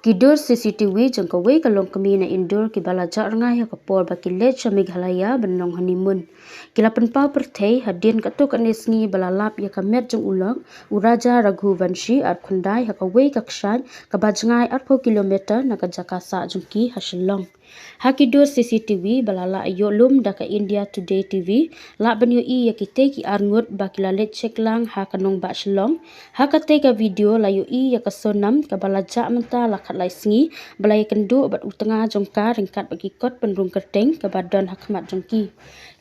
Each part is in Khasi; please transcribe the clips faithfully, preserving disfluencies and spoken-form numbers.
Ki dur C C T V jong kawei ka longkmie na Indore kiba la jah rngai ha ka por ba ki leit sha Meghalaya ban long honeymoon, ki la pynpaw pyrthei hadien katto katne sngi ba la lap ïa ka met jong u lok, u Raja Raghuvanshi, arphew khyndai, ha kawei ka kshaid kaba jngai arphew kilometer na ka jaka sah jong ki ha Shillong. Ha ki dur C C T V ba la lah ïoh lum da ka India Today T V, lah ban ïohi ïa kitei ki arngut ba ki la leit check lang ha ka nongbah Shillong. Ha katei ka video la ïohi ïa ka Sonam kaba la jah mynta la khatlai sngi ba la ïakynduh bad u tnga jong ka ryngkat bad ki kot pynrung kyrteng kaba don ha khmat jong ki.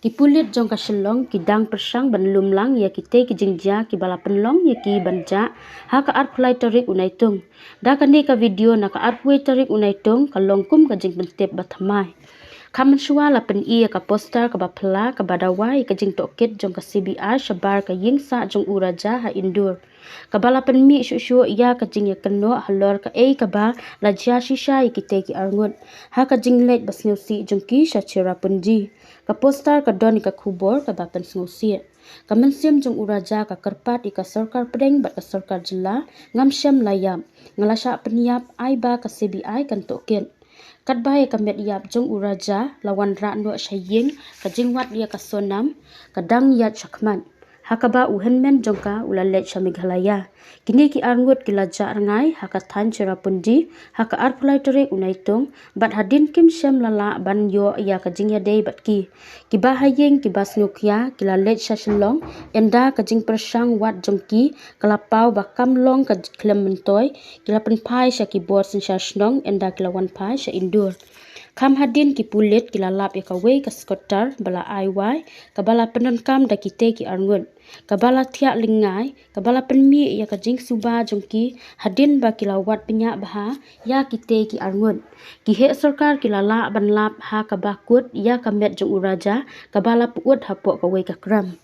Ki pulit jong ka Shillong ki dang pyrshang ban lum lang ïa kitei ki jingjia kiba la pynlong ïa ki ban jah ha ka arphew lai tarik u Naitung. Da kane ka video na ka arphew wei tarik u Naitung ka long kum ka jingpyntip ba thymmai. Kham mynshuwa la pyni ïa ka poster kaba phylla kaba dawa ïa ka jingtohkit jong ka C B I shabar ka ïing sah jong u Raja ha Indore, kaba la pynmih shuh shuh ïa ka jingïakynnoh halor kaei kaba la jia shisha ïa kitei ki arngut ha ka jingleit ba sngewsih jong ki sha Cherrapunji. Ka poster ka don ïa ka khubor kaba pynsngewsih. Ka mynsiem jong u Raja ka kyrpad ïa ka sorkar pdeng bad ka sorkar jylla, ngam shym la ïap, nga la shah pynïap, ai ba ka C B I kan tohkit. Katba ïa ka met ïap jong u Raja la wanrah noh sha ïing, ka jingwad ïa ka Sonam ka dang ïaid shakhmat, ha kaba u hynmen jong ka u la leit sha Meghalaya. Kine ki arngut ki la jah rngai ha ka thaiñ Cherrapunji ha ka arphew lai tarik u Naitung, bad hadien kim shym la lah ban ïoh ïa ka jingïadei bad ki. Kiba ha ïing kiba sngewkhia ki la leit sha Shillong, ynda ka jingpyrshang wad jong ki ka la paw ba kam long ka khlem myntoi, ki la pynphai sha ki bor synshar shnong ynda ki la wan phai sha Indore. Kham hadien ki pulit ki la lap ïa kawei ka scooter ba la ai wai, kaba la pyndonkam da kitei ki arngut, kaba la thiah lyngngai, kaba la pynmih ïa ka jingsuba jong ki hadien ba ki la wad bniah bha ïa kitei ki arngut. Ki heh sorkar ki la lah ban lap ha kaba kut ïa ka met jong u Raja kaba la pyut hapoh kawei ka krem.